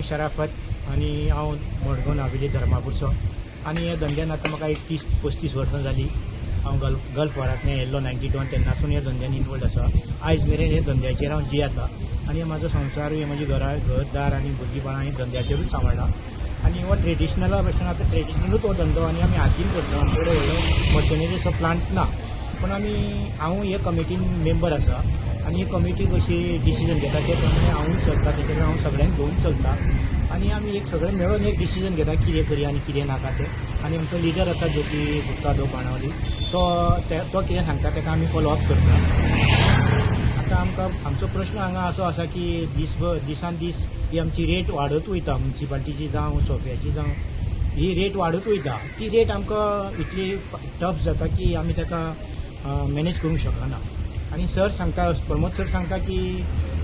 नांव शराफत आनी हांव मडगांव नावेली धर्मापूरचो आनी ह्या धंद्यान आतां म्हाका एक 30-35 वर्सां जालीं. हांव गल्फ वरांतल्यान येयल्लो 92, तेन्नासून ह्या धंद्यान इनवॉल्ड आसा. आयज मेरेन ह्या धंद्याचेर हांव जियेता आनी म्हाजो संवसारूय, म्हजी घरां, घरदार आनी भुरगीं बाळां ही धंद्याचेरूच सांबाळ्ळा. आनी हो ट्रेडिशनला भशेन आतां ट्रेडिशनलूच हो धंदो आनी आमी हातीन करता. आमचे कडेन व्हडलो मशिनरीचो प्लांट ना, पूण आमी हांव हे कमिटीन मेंबर आसा आनी ही कमिटी कशी डिसिजन घेता ते प्रमाणे हांवूय चलता. तेचे कडेन हांव सगळ्यांक घेवन चलता आनी आमी एक सगळे मेळून एक डिसिजन घेता कितें करया आनी कितें नाका तें. आनी आमचो लिडर आसा ज्योती गुप्ता, दो बाणावली, तो तो कितें सांगता ताका आमी फॉलो अप करता. आतां आमकां आमचो प्रश्न हांगा असो आसा की दीसभर दिसान दीस ही आमची रेट वाडत वयता. मुन्सिपालिटीची जावं, सोफ्याची जावं, ही रेट वाडत वयता. ती रेट आमकां इतली टफ जाता की आमी ताका मॅनेज करूंक शकना. आनी सर सांगता, प्रमोद सर सांगता की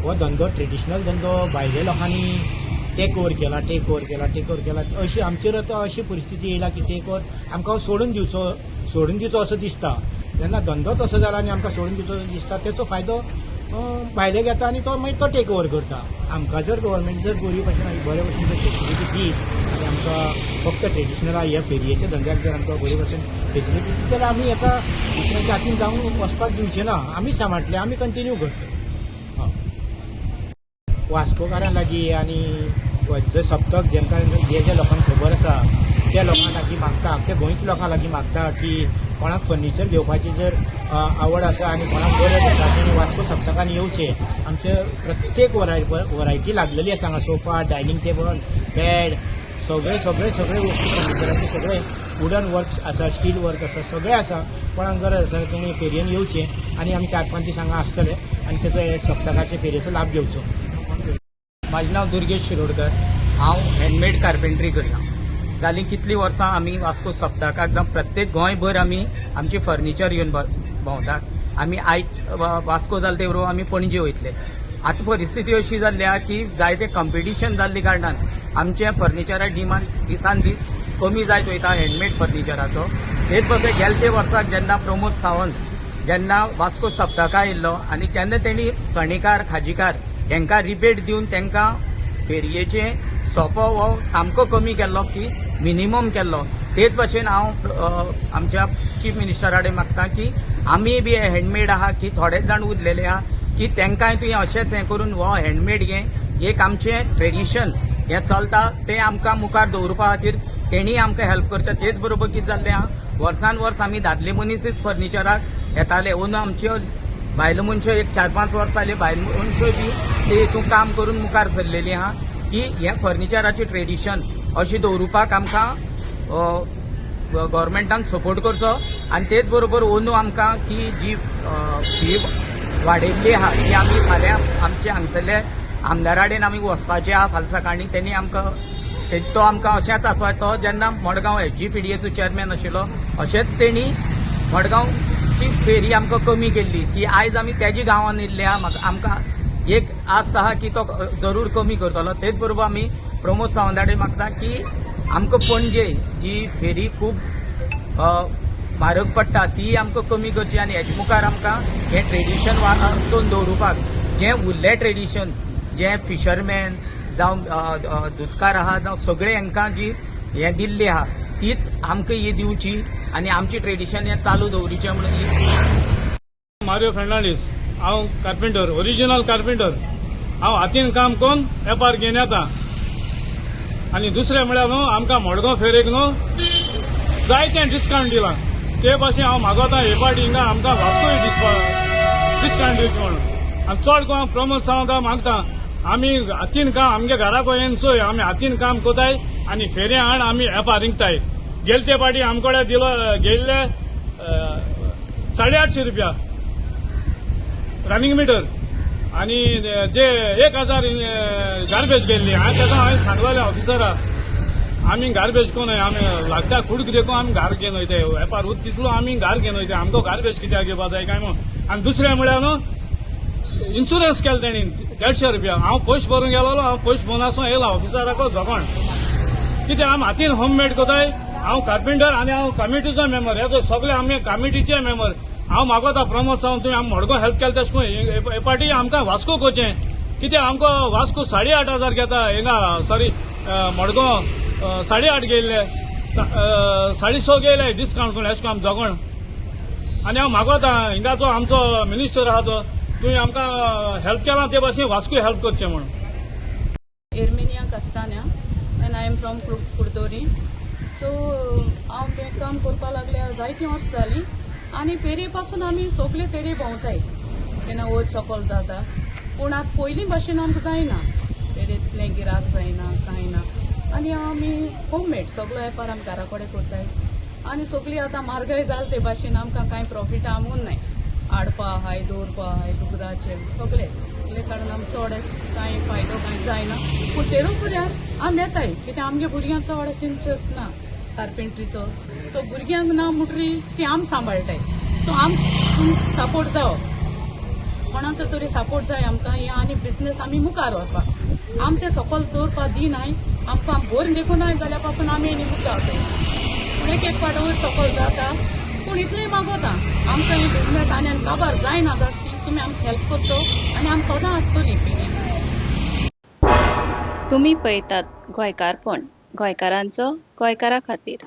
हो धंदो ट्रेडिशनल धंदो भायल्या लोकांनी टेक ओवर केला, टेक ओवर केला, टेक ओवर केला. अशी आमचेर आतां अशी परिस्थिती येयला की टेक ओवर आमकां सोडून दिवचो असो दिसता. जेन्ना धंदो तसो जाला आनी आमकां सोडून दिवचो असो दिसता, तेचो फायदो भायले घेता आनी तो मागीर तो टेक ओवर करता. आमकां जर गव्हर्मेंट जर बरी भशेन, बरे भशेन जर फेसिलिटी दीत आनी आमकां फक्त ट्रेडिशनल ह्या फेरयेच्या धंद्याक जर आमकां बरे भशेन फेसिलिटी दित जाल्यार आमी हेका दुसऱ्यांच्या हातीन जावन वचपाक दिवचे ना. आमी सांबाळटले, आमी कंटिन्यू करतले. हय, वास्कोकारां लागीं आनी जे सप्तक जेंकां जे जे लोकांक खबर आसा त्या लोकां लागीं मागता, आख्या गोंयच्या लोकां लागीं मागता की कोणाक फर्निचर घेवपाची जर आवड आसा आनी कोणाक गरज आसा तेणी वास्को सप्तकान येवचें. आमचे प्रत्येक वरायटी लागलेली आसा हांगा. सोफा, डायनींग टेबल, बेड, सगळे सगळे सगळे वस्तू फर्निचराचे, सगळे वुडन वर्क आसा, स्टील वर्क आसा, सगळें आसा. कोणाक गरज आसा तेणी फेरयेन येवचें आनी आमी 4-5 दीस हांगा आसतले आनी तेचो सप्तकाचे फेरयेचो लाभ घेवचो. म्हाजें नांव दुर्गेश शिरोडकर. हांव हँडमेड कार्पेंट्री करता. जालीं कितलीं वर्सां आमी वास्को सप्तकाक जावं प्रत्येक गोंयभर आमी आमची फर्निचर घेवन भोंवतात. आमी आयज वास्को जाले ते बरोबर आमी पणजे वयतले. आतां परिस्थिती अशी जाल्ली आहा की जायते कंपिटिशन जाल्ले कारणान आमच्या फर्निचराक डिमांड दिसान दीस कमी जायत वयता हँडमेड फर्निचराचो. तेच बरोबर गेले वर्साक जेन्ना प्रमोद सावंत जेन्ना वास्को सप्तका येयल्लो आनी तेन्ना तेणी चणेकार, खाजीकार हेंकां रिबेट दिवन तांकां फेरयेचे सोपो हो सामको कमी केल्लो की मिनिमम केल्लो. तेच भशेन हांव आमच्या चीफ मिनिस्टरा कडेन मागता की आमी बी हँडमेड आहा की थोडेच जाण उरलेले आहा की तांकांय तुवें अशेंच हें करून हो हँडमेड हें एक आमचें ट्रेडिशन हें चलता तें आमकां मुखार दवरुपा खातीर तेणी आमकां हेल्प करचें. तेच बरोबर कितें जाल्लें आहा, वर्सान वर्स आमी दादले मनीसच फर्निचराक येताले. अंदू आमच्यो बायलो मनश्यो एक 4-5 वर्सां जाली, बायल मनश्यो बी ते हितून काम करून मुखार सरलेली आहा की हें फर्निचराचें ट्रेडिशन अशें दवरुपाक आमकां गव्हर्मेंटान सपोर्ट करचो. आनी तेच बरोबर अंदू आमकां की जी फी वाडयल्ली आहा ती आमी फाल्यां आमचे हांगसरले आमदारा कडेन आमी वचपाचे आहा फाल्यां सकाळीं. तेणी आमकां तो आमकां अशेंच आसवाय तो जेन्ना मडगांव एसजीपीडीएचो चेअरमॅन आशिल्लो, अशेंच तेणी मडगांवची फेरी आमकां कमी केल्ली की आयज आमी तेजे गांवान येयल्ले आहा. म्हाका आमकां एक आस आहा की तो जरूर कमी करतलो. तेच बरोबर आमी प्रमोद सावंता कडेन मागता की आमकां पणजे जी फेरी खूब म्हारग पडटा ती आमकां कमी करची आनी हेजे मुखार आमकां हें ट्रेडिशन वाचोवन दवरुपाक जें उरलें ट्रेडिशन, जें फिशरमॅन जावं दुदकार आहा जावं सगळे हांकां जी हें दिल्ली आहा तीच आमकां ही दिवची आनी आमची ट्रेडिशन हें चालू दवरूचें म्हणून ही मारियो फर्नांडीस. हांव कार्पेंटर, ओरिजिनल कार्पेंटर. हांव हातीन काम करून वेपार घेवन येता. आनी दुसरें म्हळ्यार न्हू, आमकां मडगांव फेरेक न्हू जायतें डिस्कावंट दिलां. ते भाशेन हांव मागोता हे पाटी हिंगा आमकां वास्कोय डिस्कावंट दिवचें म्हणून. आनी चड करून प्रमोद सावंता मागता, आमी हातीन काम, आमगे घराक येवन चोय, आमी हातीन काम कोताय आनी फेरे हाड आमी वेपार रिंगताय. गेले ते पाटी आमकडे दिलो गेल्ले 850 रुपया रनिंग मिटर आणि जे 1000 गार्बेज गेल्ली. हांवें ताका हांवें सांगलेलें ऑफिसरा, आमी गार्बेज कोण आमी लागता कुडक देखून आमी घार घेवन वयताय. वेपार उत तितलो आमी घार घेवन वयताय. आमकां गार्बेज कित्याक घेवपा जाय काय म्हणून. आनी दुसरें म्हळ्यार न्हू, इन्शुरन्स केलें तेणी 150 रुपया. हांव पयशे भरून गेलोलो. हांव पयशे भरून आसून येयला ऑफिसराको झगण कित्याक आमी हातीन होममेड कोताय. हांव कार्पेंटर आनी हांव कमिटीचो मेंबर. हेजो सगळे आमी कमिटीचे मेंबर. हांव मागोता प्रमोद सावंत, तुवें आम मडगांव हेल्प केलें तशें करून हे पाटी आमकां वास्को करचें. कित्याक आमकां वास्को 8,500 घेता हिंगा, सॉरी, मडगांव 8.5 घेयल्ले, 6.5 घेयले डिस्कावंट करून एशें आमी जगण. आनी हांव मागोता हिंगाचो आमचो मिनिस्टर आहा तो, तुवें आमकां हेल्प केला ते भाशेन वास्कोय हेल्प करचें म्हणून. Erminia Castagna and I am from Curtorim. So हांव हें काम करपा लागल्या जायतीं वर्सां जालीं आनी फेरये पासून आमी सगळे फेरये भोंवताय तेन्ना वयर सकल जाता. पूण आतां पयलीं भाशेन आमकां जायना, फेरये तितलें गिराक जायना, कांय ना. आनी आमी होममेड सगलो वेपार आमी घरा कडेन करताय आनी सगळी आतां म्हारगाय जाल ते भाशेन आमकां कांय प्रॉफिट आमून नाय. हाडपा आहाय, दवरपा आहाय, लुगदाचे सगळे सगळे काडून आमकां चड कांय फायदो कांय जायना. पूण तेरू फुड्यार आमी येताय कित्याक आमगे भुरग्यांक चड अशें इंट्रस्ट ना कार्पेंट्रीचो. सो भुरग्यांक ना म्हणटरी ती आम सांबाळटाय. सो आम सपोर्ट जावो, कोणाचो तरी सपोर्ट जाय आमकां हे आनी बिजनेस आमी मुखार व्हरपाक. आम ते सकल दवरपा दिनाय आमकां, बरें देखून जाल्यार पासून आमी आनी मुखार वताय. पूण एक एक फावट वयर सकल जाता, पूण इतलें मागोता आमकां हे बिजनेस आनी आनी काबार जायना जाशी तुमी आमकां हेल्प करतो आनी आमी सदां आसतलीं पिन्या. तुमी पळयतात गोंयकारपण, गोंयकारांचो गोंयकारा खातीर.